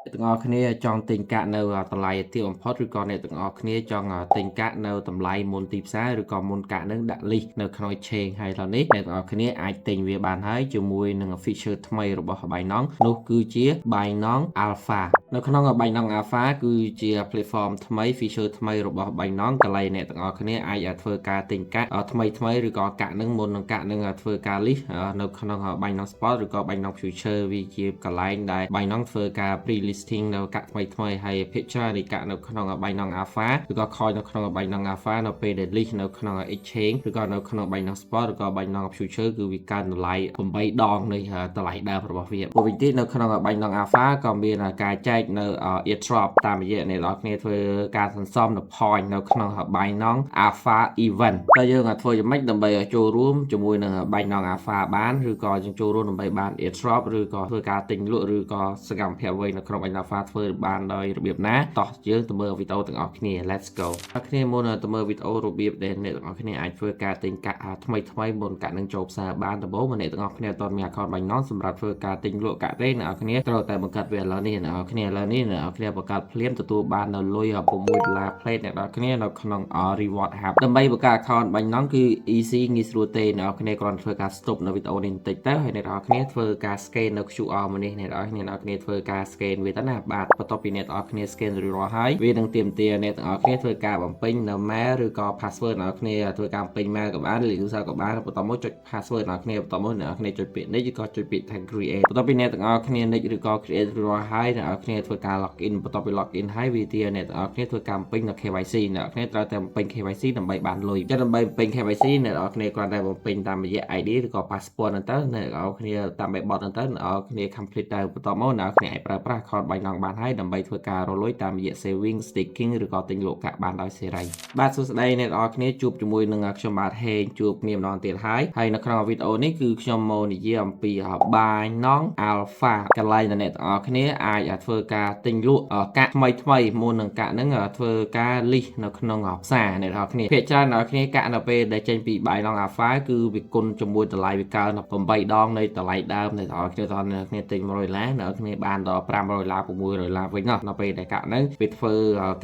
អ្នកទាំងអស់គ្នាចង់ទិញកាក់នៅតម្លៃទាបបំផុតឬក៏អ្នកទាំងអស់គ្នាចង់ទិញកាក់នៅតម្លៃមុនទីផ្សារឬក៏មុនកាក់នឹងដាក់ list នៅក្នុង exchange ហើយឥឡូវនេះអ្នកទាំងអស់គ្នាអាចទិញវាបានហើយជាមួយនឹង feature ថ្មីរបស់ Binance នោះគឺជា Binance Alpha។ នៅក្នុង Binance Alpha គឺជា platform ថ្មី feature ថ្មីរបស់ Binance កន្លែងអ្នកទាំងអស់គ្នាអាចធ្វើការទិញកាក់ថ្មីថ្មីឬក៏កាក់នឹងមុននឹងកាក់នឹងធ្វើការ list នៅក្នុង Binance Spot ឬក៏ Binance Future។ វាជាកន្លែងដែល Binance ធ្វើការ pre-listing នៅកាក់ថ្មីថ្មីហើយភាគច្រើននៃកាក់នៅក្នុង Binance Alpha ឬក៏ coin នៅក្នុង Binance Alpha នៅពេលដែល list នៅក្នុង exchange ឬក៏នៅក្នុង Binance Spot ឬក៏ Binance Future គឺវាកើនតម្លៃ8ដងនៃតម្លៃដើមរបស់វា។មួយវិញទៀតនៅក្នុង Binance Alpha ក៏មានការចែកនៅ airdrop តាមរយៈអ្នកនរគ្នាធ្វើការសន្សំនៅ point នៅក្នុង Binance Alpha Event។ តើយើងធ្វើយ៉ាងម៉េចដើម្បីឲ្យចូលរួមជាមួយនឹង Binance Alpha បានឬក៏យើងចូលរួមដើម្បីបាន airdrop ឬក៏ធ្វើការទិញលក់ឬក៏សកម្មភាពអ្វីនៅក្នុង Binance Alpha ធ្វើបានដោយរបៀបណាតោះយើងទៅមើលវីដេអូទាំងអស់គ្នា Let's go។ អ្នកគ្នាមុនទៅមើលវីដេអូរបៀបដែលអ្នកទាំងអស់គ្នាអាចធ្វើការទិញកាក់ថ្មីថ្មីមុនកាក់នឹងចូលផ្សារបានដំបូងអ្នកទាំងអស់គ្នាអត់មាន account Binance សម្រាប់ធ្វើការទិញលក់កាក់ទេអ្នកនរគ្នាត្រូវតែបង្កើតវាឥឡូវនេះអ្នកនរគ្នាឥឡូវនេះអ្នកនរគ្នាបង្កើតភ្លាមទទួលបាននៅលុយ6ដុល្លារ plate អ្នកនរគ្នានៅក្នុង reward hub។ ដើម្បីបង្កើត account Binance គឺ easy ងាយស្រួលទេអ្នកនរគ្នាគ្រាន់តែធ្វើការ stop នៅវីដេអូនេះបន្តិចទៅហើយអ្នកនរគ្នាធ្វើការ scan នៅ QR មួយនេះអ្នកនរគ្នាអ្នកនរគ្នាធ្វើការ scan វាទៅណាបាទបន្ទាប់ពីអ្នកនរគ្នា scan រួចរាល់ហើយវានឹងទាមទារអ្នកទាំងអស់គ្នាធ្វើការបំពេញនៅ mail ឬក៏ password។ អ្នកនរគ្នាធ្វើការបំពេញ mail ក៏បានលេខទូរស័ព្ទក៏បានបន្ទាប់មកចុច password អ្នកនរគ្នាបន្ទាប់មកអ្នកនរគ្នាចុចពាក្យ next ឬក៏ចុចពាក្យថា create។ បន្ទាប់ពីអ្នកទាំងអស់គ្នា next ឬក៏ create រួចរាល់ហើយអ្នកនរគ្នាធ្វើការ login។ បន្ទាប់ពី login ហើយវាទាអ្នកទាំងអស់គ្នាធ្វើការបំពេញនៅ KYC។ អ្នកនរគ្នាត្រូវតែបំពេញ KYC ដើម្បីបានលុយចឹងដើម្បីបំពេញ KYC អ្នកនរគ្នាគ្រាន់តែបំពេញតាមរយៈ ID ឬក៏ passport ហ្នឹងទៅអ្នកនរគ្នាតាមបែបបទហ្នឹងទៅអ្នកនរគ្នា complete ទៅបន្ទាប់មកអ្នកនរគ្នាអាចប្រើប្រាស់ account Binance បានហើយដើម្បីធ្វើការរកលុយតាមរយៈ saving, staking ឬក៏ទិញលក់កាក់បានដោយសេរីបាទសួស្តីអ្នកនរគ្នាជួបជាមួយនឹងខ្ញុំបាទហេងជួបគ្នាម្ដងទៀតហើយហើយនៅក្នុងវីដេអូនេះគឺខ្ញុំមកនិយាយអំពី Binance Alpha កន្លែងដែលអ្នកទាំងអស់គ្នាអាចធ្វើការទិញលក់កាក់ថ្មីថ្មីមុននឹងកាក់ហ្នឹងធ្វើការ list នៅក្នុងផ្សារអ្នកទាំងអស់គ្នាភាគច្រើនអ្នកគ្នាកាក់នៅពេលដែលចេញពី Binance Alpha គឺវាគុណជាមួយតម្លៃវាកើន8ដងនៃតម្លៃដើមអ្នកទាំងអស់គ្នាតអ្នកគ្នាទិញ100ដុល្លារអ្នកគ្នាបានដល់500ដុល្លារ600ដុល្លារវិញនៅពេលដែលកាក់ហ្នឹងវាធ្វើ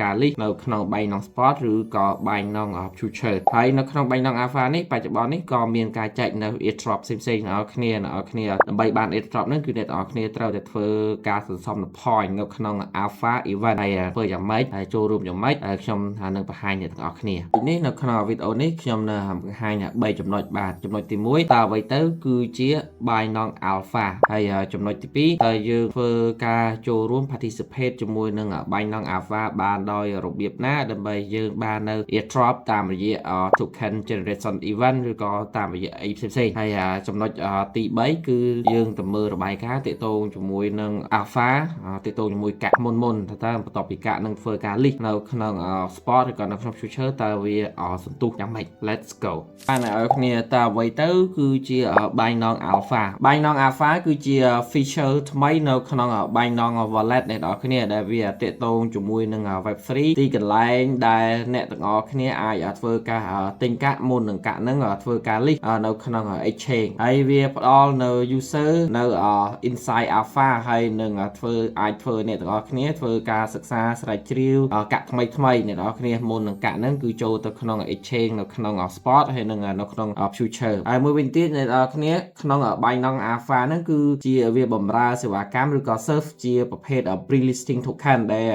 ការ list នៅក្នុង Binance Spot ឬក៏ Binance Future។ ហើយនៅក្នុង Binance Alpha នេះបច្ចុប្បន្ននេះក៏មានការចែកនៅ airdrop ផ្សេងៗអ្នកគ្នាអ្នកគ្នាដើម្បីបាន airdrop ហ្នឹងគឺអ្នកទាំងអស់គ្នាត្រូវតែធ្វើការសន្សំនៅ point នៅក្នុង Alpha Event ហើយធ្វើយ៉ាងម៉េចហើយចូលរួមយ៉ាងម៉េចហើយខ្ញុំនឹងបង្ហាញអ្នកទាំងអស់គ្នានេះនៅក្នុងវីដេអូនេះខ្ញុំនឹងបង្ហាញ3ចំណុចបាទចំណុចទី1តើអ្វីទៅគឺជា Binance Alpha ហើយចំណុចទី2តើយើងធ្វើការចូលរួម participate ជាមួយនឹង Binance Alpha បានដោយរបៀបណាដើម្បីយើងបាននៅ airdrop តាមរយៈ token generation event ឬក៏តាមរយៈអីផ្សេងៗហើយចំណុចទី3គឺយើងទៅមើលរបាយការណ៍ទាក់ទងជាមួយនឹង Alpha ទាក់ទងជាមួយកាក់មុនមុនថាតើបន្ទាប់ពីកាក់នឹងធ្វើការ list នៅក្នុង spot ឬក៏នៅក្នុង future តើវាសន្ទុះយ៉ាងម៉េច Let's go។ បាទអ្នកនរគ្នាតើអ្វីទៅគឺជា Binance Alpha? Binance Alpha គឺជា feature ថ្មីនៅក្នុង Binance Wallet អ្នកនរគ្នាដែលវាទាក់ទងជាមួយនឹង Web3 ទីកន្លែងដែលអ្នកទាំងអស់គ្នាអាចធ្វើការទិញកាក់មុននឹងកាក់ហ្នឹងធ្វើការ list នៅក្នុង exchange ហើយវាផ្ដល់នៅ user នៅ Insight Alpha ហើយនឹងធ្វើអាចធ្វើអ្នកទាំងអស់គ្នាធ្វើការសិក្សាស្រាវជ្រាវកាក់ថ្មីថ្មីអ្នកទាំងអស់គ្នាមុននឹងកាក់ហ្នឹងគឺចូលទៅក្នុង exchange នៅក្នុង spot ហើយនឹងនៅក្នុង future។ ហើយមួយវិញទៀតអ្នកទាំងអស់គ្នាក្នុង Binance Alpha ហ្នឹងគឺជាវាបំរើសេវាកម្មឬក៏ serve ជាប្រភេទ pre-listing token ដែល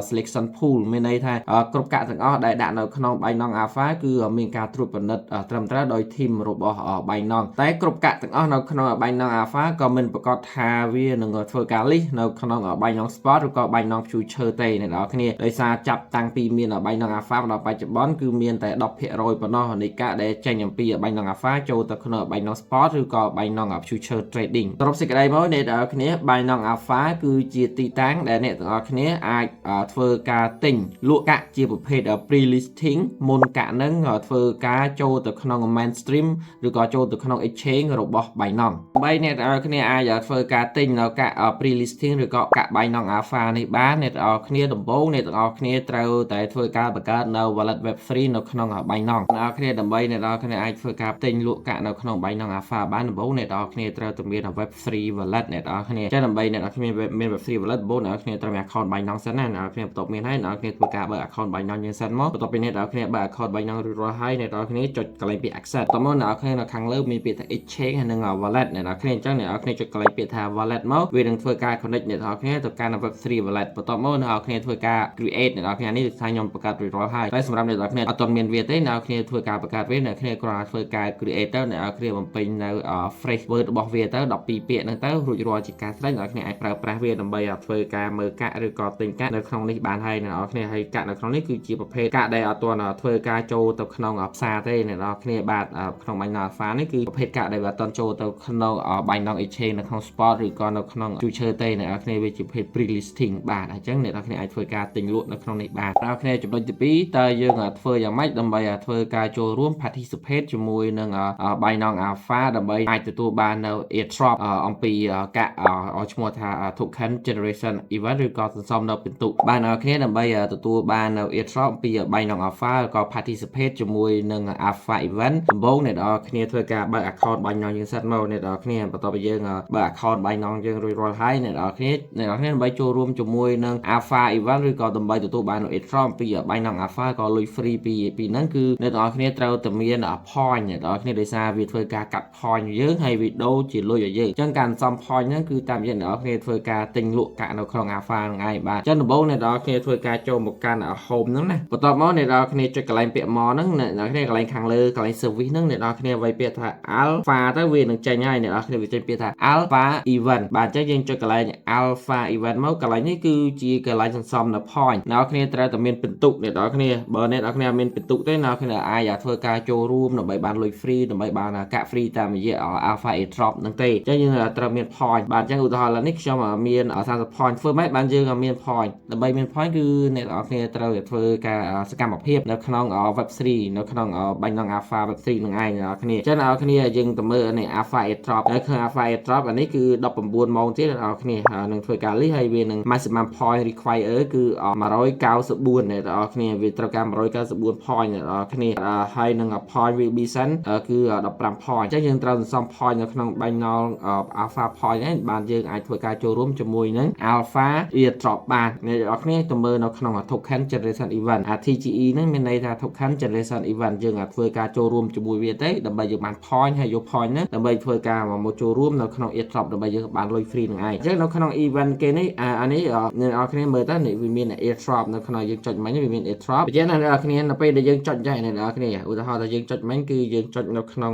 selection pool មានន័យថាគ្រប់កាក់ទាំងអស់ដែលដាក់នៅក្នុង Binance Alpha គឺមានការត្រួតពិនិត្យត្រឹមត្រូវដោយ team របស់ Binance តែគ្រប់កាក់ទាំងអស់នៅក្នុង Binance Alpha ក៏មិនប្រកាសថាវានឹងធ្វើការ list នៅក្នុង Binance Spot ឬក៏ Binance Future ទេអ្នកនរគ្នាដោយសារចាប់តាំងពីមាន Binance Alpha មកដល់បច្ចុប្បន្នគឺមានតែ10%ប៉ុណ្ណោះនៃកាក់ដែលចេញអំពី Binance Alpha ចូលទៅក្នុង Binance Spot ឬក៏ Binance Future Trading។ សរុបសេចក្តីមកអ្នកនរគ្នា Binance Alpha គឺជាទីតាំងដែលអ្នកទាំងអស់គ្នាអាចធ្វើការទិញលក់កាក់ជាប្រភេទ pre-listing មុនកាក់ហ្នឹងធ្វើការចូលទៅក្នុង mainstream ឬក៏ចូលទៅក្នុង exchange របស់ Binance។ ដើម្បីអ្នកទាំងអស់គ្នាអាចធ្វើការទិញនៅកាក់ pre-listing ឬក៏ ក៏កាក់ Binance Alpha នេះបានអ្នកទាំងអស់គ្នាដំបូងអ្នកទាំងអស់គ្នាត្រូវតែធ្វើការបង្កើតនៅ wallet Web3 នៅក្នុង Binance អ្នកទាំងអស់គ្នាដើម្បីអ្នកទាំងអស់គ្នាអាចធ្វើការទិញលក់កាក់នៅក្នុង Binance Alpha បានដំបូងអ្នកទាំងអស់គ្នាត្រូវតែមាន Web3 wallet អ្នកទាំងអស់គ្នាចឹងដើម្បីអ្នកទាំងអស់គ្នាមាន Web3 wallet ដំបូងអ្នកទាំងអស់គ្នាត្រូវមាន account Binance សិនណាអ្នកទាំងអស់គ្នាបន្ទាប់មានហើយអ្នកទាំងអស់គ្នាធ្វើការបើក account Binance យើងសិនមកបន្ទាប់ពីអ្នកទាំងអស់គ្នាបើក account Binance រួចរាល់ហើយអ្នកទាំងអស់គ្នាចុចកន្លែងពាក្យ access តមកអ្នកទាំងអស់គ្នានៅខាងលើមានពាក្យថា exchange ហើយនិង wallet អ្នកទាំងអស់គ្នាអញ្ចឹងអ្នកទាំងអស់គ្នាចុចកន្លែងពាក្យថា wallet មកវានឹងធ្វើការ connect អ្នកទាំងអស់គ្នាទៅកាន់ Web3 wallet បន្ទាប់មកអ្នកទាំងអស់គ្នាធ្វើការ create អ្នកទាំងអស់គ្នានេះថាខ្ញុំបង្កើតរួចរាល់ហើយតែសម្រាប់អ្នកទាំងអស់គ្នាអត់ទាន់មានវាទេអ្នកទាំងអស់គ្នាធ្វើការបង្កើតវាអ្នកគ្នាគ្រាន់តែធ្វើការ create ទៅអ្នកទាំងអស់គ្នាបំពេញនៅ phrase word របស់វាទៅ12ពាក្យហ្នឹងទៅរួចរាល់ជាការស្រេចអ្នកគ្នាអាចប្រើប្រាស់វាដើម្បីធ្វើការមើលកាក់ឬក៏ទិញកាក់នៅក្នុងនេះបានហើយអ្នកនរគ្នាហើយកាក់នៅក្នុងនេះគឺជាប្រភេទកាក់ដែលអត់ទាន់ធ្វើការចូលទៅក្នុងផ្សារទេអ្នកនរគ្នាបាទក្នុង Binance Alpha នេះគឺប្រភេទកាក់ដែលអត់ទាន់ចូលទៅក្នុង Binance Exchange នៅក្នុង spot ឬក៏នៅក្នុង future ទេអ្នកនរគ្នាវាជាប្រភេទ pre listing បាទអញ្ចឹងអ្នកនរគ្នាអាចធ្វើការទិញលក់នៅក្នុងនេះបានអ្នកនរគ្នាចំណុចទី2តើយើងធ្វើយ៉ាងម៉េចដើម្បីធ្វើការចូលរួម participate ជាមួយនឹង Binance Alpha ដើម្បីអាចទទួលបាននៅ airdrop អំពីកាក់ឈ្មោះថា token generation event ឬក៏សន្សំនៅពិន្ទុបានអ្នកគ្នាដើម្បីទទួលបាននៅ airdrop ពី Binance Alpha ឬក៏ participate ជាមួយនឹង Alpha event ដំបូងអ្នកនរគ្នាធ្វើការបើក account Binance យើងសិនមកអ្នកនរគ្នាបន្ទាប់ពីយើងបើក account Binance យើងរួចរាល់ហើយអ្នកនរគ្នាអ្នកនរគ្នាដើម្បីចូលរួមជាមួយនឹង Alpha event ឬក៏ដើម្បីទទួលបាននៅ airdrop ពី Binance Alpha ក៏លុយ free ពីពីហ្នឹងគឺអ្នកនរគ្នាត្រូវតែមាន point អ្នកនរគ្នាដោយសារវាធ្វើការកាត់ point យើងហើយវាដូរជាលុយឲ្យយើងអញ្ចឹងការសន្សំ point ហ្នឹងគឺតាមរយៈអ្នកនរគ្នាធ្វើការទិញលក់កាក់នៅក្នុង Alpha ហ្នឹងឯងបាទអញ្ចឹងដំបូងអ្នកនរគ្នាធ្វើការចូលមកកាន់ home ហ្នឹងណាបន្ទាប់មកអ្នកនរគ្នាចុចកន្លែងពាក្យ more ហ្នឹងអ្នកនរគ្នាកន្លែងខាងលើកន្លែង service ហ្នឹងអ្នកនរគ្នាវាយពាក្យថា alpha ទៅវានឹងចេញហើយអ្នកនរគ្នាវាចេញពាក្យថា alpha event បាទអញ្ចឹងយើងចុចកន្លែង alpha event មកកន្លែងនេះគឺជាកន្លែងសន្សំនៅ point អ្នកនរគ្នាត្រូវតែមានពិន្ទុអ្នកនរគ្នាបើអ្នកនរគ្នាអត់មានពិន្ទុទេអ្នកនរគ្នាអាចធ្វើការចូលរួមដើម្បីបានលុយ free ដើម្បីបានកាក់ free តាមរយៈ alpha airdrop ហ្នឹងទេអញ្ចឹងយើងត្រូវមាន point បាទអញ្ចឹងឧទាហរណ៍ឡើយនេះខ្ញុំមាន30 point ធ្វើម៉េចបានយើងមាន point ដើម្បីមាន point គឺអ្នកនរគ្នាត្រូវតែធ្វើការសកម្មភាពនៅក្នុង web3 នៅក្នុង Binance Alpha web3 នឹងឯងអ្នកនរគ្នាអញ្ចឹងអ្នកនរគ្នាយើងទៅមើលនេះ alpha airdrop នៅក្នុង alpha airdrop អានេះគឺ19ម៉ោងទៀតអ្នកនរគ្នានឹងធ្វើការ list ហើយវានឹង maximum point require គឺ194អ្នកនរគ្នាវាត្រូវការ194 point អ្នកនរគ្នាហើយនឹង point will be sent គឺ15 point អញ្ចឹងយើងត្រូវសន្សំ point នៅក្នុង Binance Alpha point ហ្នឹងបានយើងអាចធ្វើការចូលរួមជាមួយនឹង Alpha airdrop បានអ្នកនរគ្នាទៅមើលនៅក្នុង token generation event អា TGE ហ្នឹងមានន័យថា token generation event យើងអាចធ្វើការចូលរួមជាមួយវាទៅដើម្បីយើងបាន point ហើយយក point ហ្នឹងដើម្បីធ្វើការមកចូលរួមនៅក្នុង airdrop ដើម្បីយើងបានលុយ free នឹងឯងអញ្ចឹងនៅក្នុង event គេនេះអានេះអ្នកនរគ្នាមើលទៅនេះវាមាន airdrop នៅក្នុងយើងចុចមិញវាមាន airdrop បញ្ជាក់ណាអ្នកនរគ្នានៅពេលដែលយើងចុចចេះអ្នកនរគ្នាឧទាហរណ៍ថាយើងចុចមិញគឺយើងចុចនៅក្នុង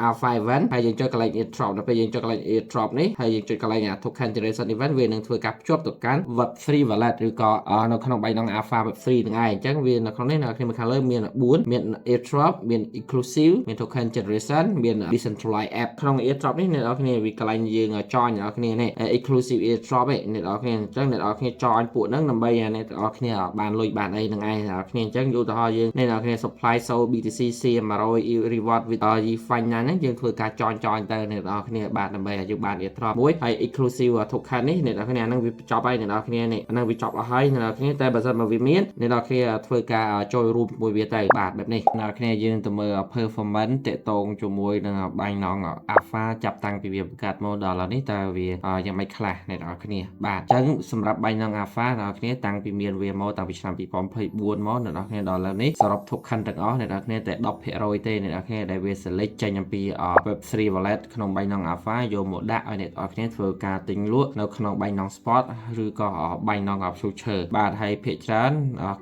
alpha event ហើយយើងចុចកន្លែង airdrop ដល់ពេលយើងចុចកន្លែង airdrop នេះហើយយើងចុចកន្លែង token generation event វានឹងធ្វើការភ្ជាប់ទៅកាន់ web3 wallet ឬក៏នៅក្នុង Binance Alpha web3 នឹងឯងអញ្ចឹងវានៅក្នុងនេះអ្នកគ្នាមើលខាងលើមាន4មាន airdrop មាន exclusive មាន token generation មាន decentralized app ក្នុង airdrop នេះអ្នកនរគ្នាវាកន្លែងយើង join អ្នកនរគ្នានេះ exclusive airdrop ឯងអ្នកនរគ្នាអញ្ចឹងអ្នកនរគ្នា join ពួកហ្នឹងដើម្បីអ្នកនរគ្នាបានលុយបានអីនឹងឯងអ្នកនរគ្នាអញ្ចឹងឧទាហរណ៍យើងអ្នកនរគ្នា supply SOL BTC C 100 reward with Yi Finance ហ្នឹងយើងធ្វើការ join join ទៅអ្នកនរគ្នាបាទដើម្បីឲ្យយើងបាន airdrop មួយហើយ exclusive token នេះអ្នកនរគ្នាហ្នឹងវាចប់ហើយអ្នកនរគ្នានេះហ្នឹងវាចប់អស់ហើយអ្នកនរគ្នាតែបើសិនមកវាមានអ្នកនរគ្នាធ្វើការចូលរួមជាមួយវាទៅបាទបែបនេះអ្នកនរគ្នាយើងទៅមើល performance តាក់ទងជាមួយនឹង Binance Alpha ចាប់តាំងពីវាបង្កើតមកដល់ឥឡូវនេះតើវាយ៉ាងម៉េចខ្លះអ្នកនរគ្នាបាទអញ្ចឹងសម្រាប់ Binance Alpha អ្នកនរគ្នាតាំងពីមានវាមកតាំងពីឆ្នាំ2024មកអ្នកនរគ្នាដល់ឥឡូវនេះសរុប token ទាំងអស់អ្នកនរគ្នាតែ10%ទេអ្នកនរគ្នាដែលវា select ចេញអំពី Web3 wallet ក្នុង Binance Alpha យកមកដាក់ឲ្យអ្នកនរគ្នាធ្វើការទិញលក់នៅក្នុង Binance Spot ឬក៏ Binance Future បាទហើយភាគច្រើន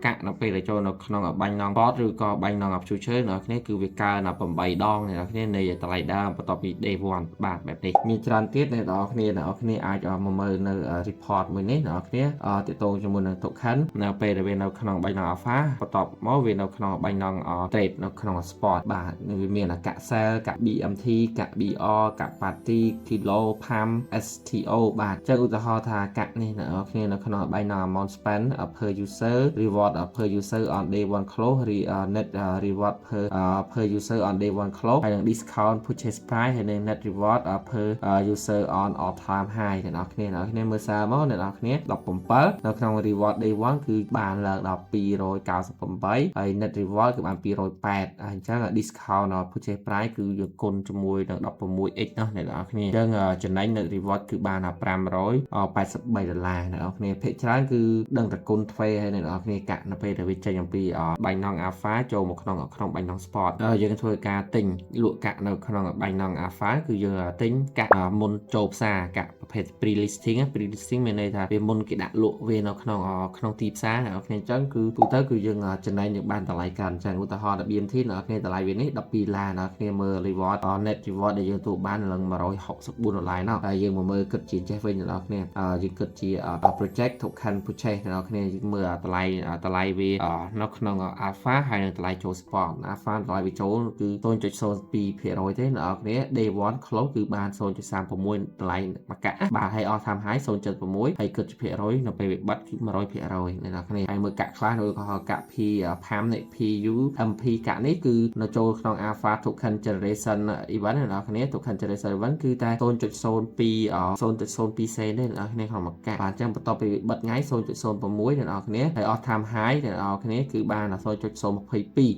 កាក់នៅពេលដែលចូលនៅក្នុង Binance Spot ឬក៏ Binance Future អ្នកនរគ្នាគឺវាកើន8ដងអ្នកនរគ្នានៃតម្លៃដើមបន្ទាប់ពី day 1បាទបែបនេះមានច្រើនទៀតអ្នកនរគ្នាអ្នកនរគ្នាអាចមកមើលនៅ report មួយនេះអ្នកនរគ្នាទាក់ទងជាមួយនឹង token នៅពេលដែលវានៅក្នុង Binance Alpha បន្ទាប់មកវានៅក្នុង Binance Trade នៅក្នុង Spot បាទវាមានកាក់ Sell កាក់ BMT កាក់ BR កាក់ Party Kilo Pump STO បាទអញ្ចឹងឧទាហរណ៍ថាកាក់នេះអ្នកនរគ្នានៅក្នុង Binance amount spend per user, reward per user on day 1 close, net reward per user on day 1 close ហើយនឹង discount purchase price ហើយនឹង net reward per user on all time high អ្នកនរគ្នាអ្នកនរគ្នា គ្នាមើលសារមកអ្នកនរគ្នា17នៅក្នុង reward day 1គឺបានឡើងដល់298ហើយ net reward គឺបាន208អញ្ចឹង discount purchase price គឺយើងគុណជាមួយនឹង 16x ណោះអ្នកនរគ្នាអញ្ចឹងចំណេញ net reward គឺបាន583ដុល្លារអ្នកនរគ្នាភាគច្រើនគឺដឹងតែគុណទ្វេហើយអ្នកនរគ្នាកាក់នៅពេលដែលវាចេញអំពីBinance Alpha ចូលមកក្នុងក្នុង Binance Spot យើងធ្វើការទិញលក់កាក់នៅក្នុង Binance Alpha គឺយើងទិញកាក់មុនចូលផ្សារកាក់ប្រភេទ pre listing pre listing មានន័យថាវាមុនគេដាក់លក់វានៅក្នុងក្នុងទីផ្សារអ្នកនរគ្នាអញ្ចឹងគឺទូទៅគឺយើងចំណេញយើងបានតម្លៃកើនអញ្ចឹងឧទាហរណ៍ BNT អ្នកនរគ្នាតម្លៃវានេះ12ឡាអ្នកនរគ្នាមើល reward net reward ដែលយើងទទួលបានឡើង164ដុល្លារណោះហើយយើងមកមើលគិតជាចេះវិញអ្នកនរគ្នាយើងគិតជា project token purchase អ្នកនរគ្នាយើងមើលតម្លៃតម្លៃវានៅក្នុង alpha ហើយនិងតម្លៃចូល spot alpha តម្លៃវាចូលគឺ0.02%ទេអ្នកនរគ្នា day 1 close គឺបាន0.36តម្លៃមួយកាក់បាទហើយ all time high 0.76ហើយគិតជាភាគរយនៅពេលវាបិទគឺ100%អ្នកនរគ្នាហើយមើលកាក់ខ្លះឬក៏កាក់ P PAM នេះ PU MP កាក់នេះគឺនៅចូលក្នុង alpha token generation event អ្នកនរគ្នា token generation event គឺតែ0.02 0.02សេនទេអ្នកនរគ្នាក្នុងមួយកាក់បាទអញ្ចឹងបន្ទាប់ពីបិទថ្ងៃ0.06អ្នកនរគ្នាហើយ all time high អ្នកនរគ្នាគឺបាន0.022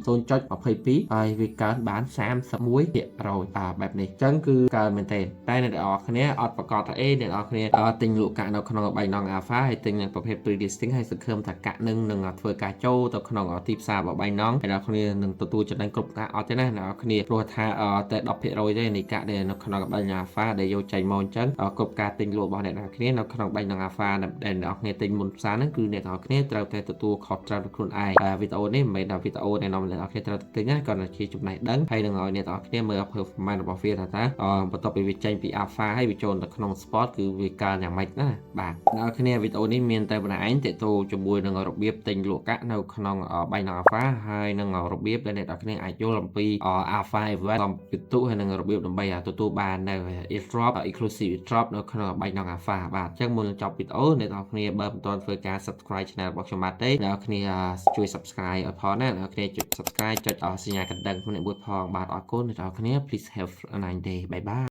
0.22ហើយវាកើនបាន31%បាទបែបនេះអញ្ចឹងគឺកើនមែនទែនតែអ្នកនរគ្នាអត់ប្រកាសថាអេអ្នកនរគ្នាទិញលក់កាក់នៅក្នុង Binance Alpha ហើយទិញប្រភេទ pre listing ហើយសង្ឃឹមថាកាក់នឹងនឹងធ្វើការចូលទៅក្នុងទីផ្សាររបស់ Binance ហើយអ្នកគ្នានឹងទទួលចំណេញគ្រប់កាក់អត់ទេណាអ្នកនរគ្នាព្រោះថាតែ10%ទេនៃកាក់ដែលនៅក្នុង Binance Alpha ដែលយកចេញមកអញ្ចឹងគ្រប់ការទិញលក់របស់អ្នកនរគ្នានៅក្នុង Binance Alpha ដែលអ្នកនរគ្នាទិញមុនផ្សារហ្នឹងគឺអ្នកនរគ្នាត្រូវតែទទួលខុសត្រូវខ្លួនឯងវីដេអូនេះមិនមែនថាវីដេអូណែនាំអ្នកនរគ្នាត្រូវទិញណាគ្រាន់តែជាចំណេះដឹងហើយនឹងឲ្យអ្នកនរគ្នាមើល performance របស់វាថាតើបន្ទាប់ពីវាចេញពី Alpha ហើយវាចូលទៅក្នុង spot គឺវាកើនយ៉ាងម៉េចណាបាទអ្នកនរគ្នាវីដេអូនេះមានតែប៉ុណ្ណេះឯងតេតូជាមួយនឹងរបៀបទិញលក់កាក់នៅក្នុង Binance Alpha ហើយនឹងរបៀបដែលអ្នកនរគ្នាអាចយល់អំពី Alpha Event សំពិន្ទុហើយនឹងរបៀបដើម្បីទទួលបាននៅ airdrop exclusive airdrop នៅក្នុង Binance Alpha បាទអញ្ចឹងមុននឹងចប់វីដេអូអ្នកនរគ្នាបើមិនទាន់ធ្វើការ subscribe channel របស់ខ្ញុំបាទទេអ្នកនរគ្នាជួយ subscribe ឲ្យផងណាអ្នកនរគ្នាចុច subscribe ចុចសញ្ញាកណ្ដឹងក្នុងអ្នកមួយផងបាទអរគុណអ្នកនរគ្នា Please have a nice day. Bye bye.